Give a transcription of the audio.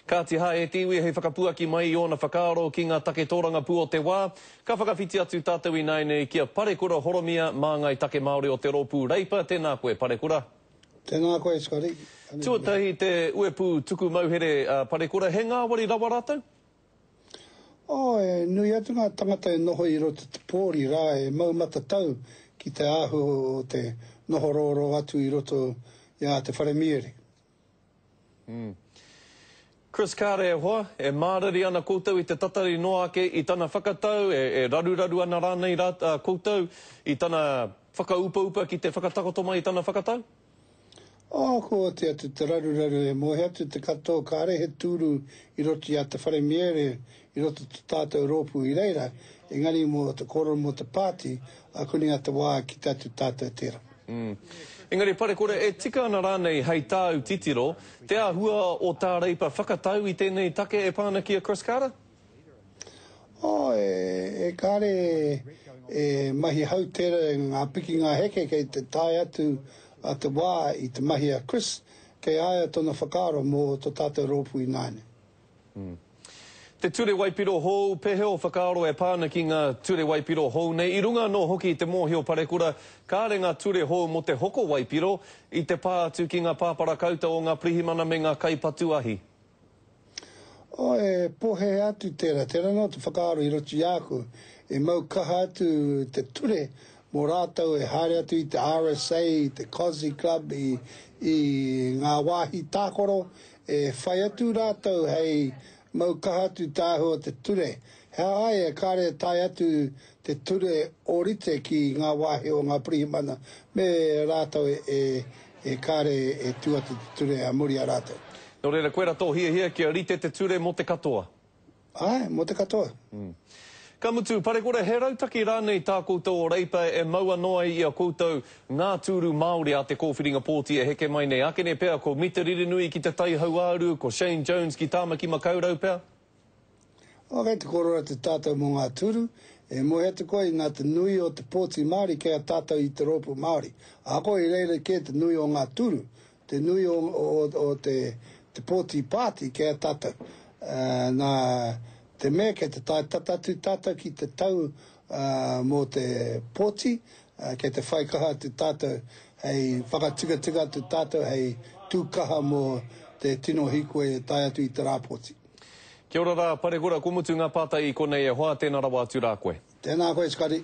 Kāti hā e te iwi hei whakapuaki mai i ōna whakaaro ki ngā take tōrangapū o te wā. Ka whakawhiti atu tātou ināianei ki a Parekura Horomia, māngai take Māori o te Rōpū Reipa. Tēnā koe, Parekura. Tēnā koe, Scotty. Tuatahi te uepū tuku mauhere a Parekura, he ngāwari rawa rātou? Oh, e nui atu ngā tangata e noho i roto te pōri rā e mau matatau ki te āhua o te noho rōrō atu i roto i a Te Whare Miere. Mm. Chris Carter, e hoa, e mārari ana koutou i te tatari noa ake i tana whakatau, e, e raruraru ana rānei rā, uh, koutou i tana whakaupaupa ki te whakatakoto mai i tana whakatau? Oh, kua oti atu te raruraru e moe atu te katoa kāre he tūru i roto i a Te Whare Miere i roto to tātou rōpū i reira, engari mō te kōrero mō te pāti, akuni a te wā kite atu tātou tērā. Mm. Engari Parekura, e tika ana rānei hei tāu titiro, te āhua o tā Reipa whakatau i tēnei take e pā ana ki a Chris Carter? Oh, e, e kāre e mahi hau tērā ngā pikinga heke kei te tae atu a te wā i te mahi a Chris, kei a ia tōna whakaaro mō tō tātou rōpū ināianei. Mm. Te ture waipiro hou, pēhea ō whakaaro e pā ana ki ngā ture waipiro hou nei? I runga anō hoki i te mōhio parekura, kāre ngā ture hou mō te hoko waipiro i te pā atu ki ngā pāparakauta o ngā pirihimana me ngā kaipatu ahi. Oh, e pohehe atu tērā, tērā noa te whakaaro i roto i a koe, e mau kaha atu te ture mō rātou e haere atu i te RSA, i te Cosy Club, i, i ngā wāhi tākaro, e whai atu rātou hei mau kaha atu te āhua o te ture. He aha ai e kāre e tae atu te ture ōrite ki ngā wāhi o ngā pirihimana me rātou e, e kāre e tū atu te ture a muri a rātou. Nō reira, koirā tō hiahia kia rite te ture mō te katoa? Āe, mō te katoa. Ka mutu, parekore, he rautaki rānei tā koutou o Reipa e mau anō ai i a koutou ngā tūru Māori a te kōwhiringa pōti e heke mai nei? Akene pea ko Mita Ririnui ki Te Tai Hauāuru, ko Shane Jones ki Tāmaki Makaurau pea? Oh, kei te kōrero atu tātou mō ngā tūru, e moe atu koe nā te nui o te pōti Māori kei a tātou i te rōpū Māori. Ahakoa i reira kē te nui o ngā tūru, te nui o, o, o te, te pōti pāti kei a tātou. Uh, nā te mea kei te tae tata atu tātou ki te tau uh, mō te pōti, uh, kei te whai kaha atu tātou hei whakatikatika atu tātou hei tū kaha mō te tino hīkoi e tae atu i te rā pōti. Kia ora rā, Parekura, kua mutu ngā pātai i konei e hoa, tēnā rawa atu rā koe. Tēnā koe, Scotty.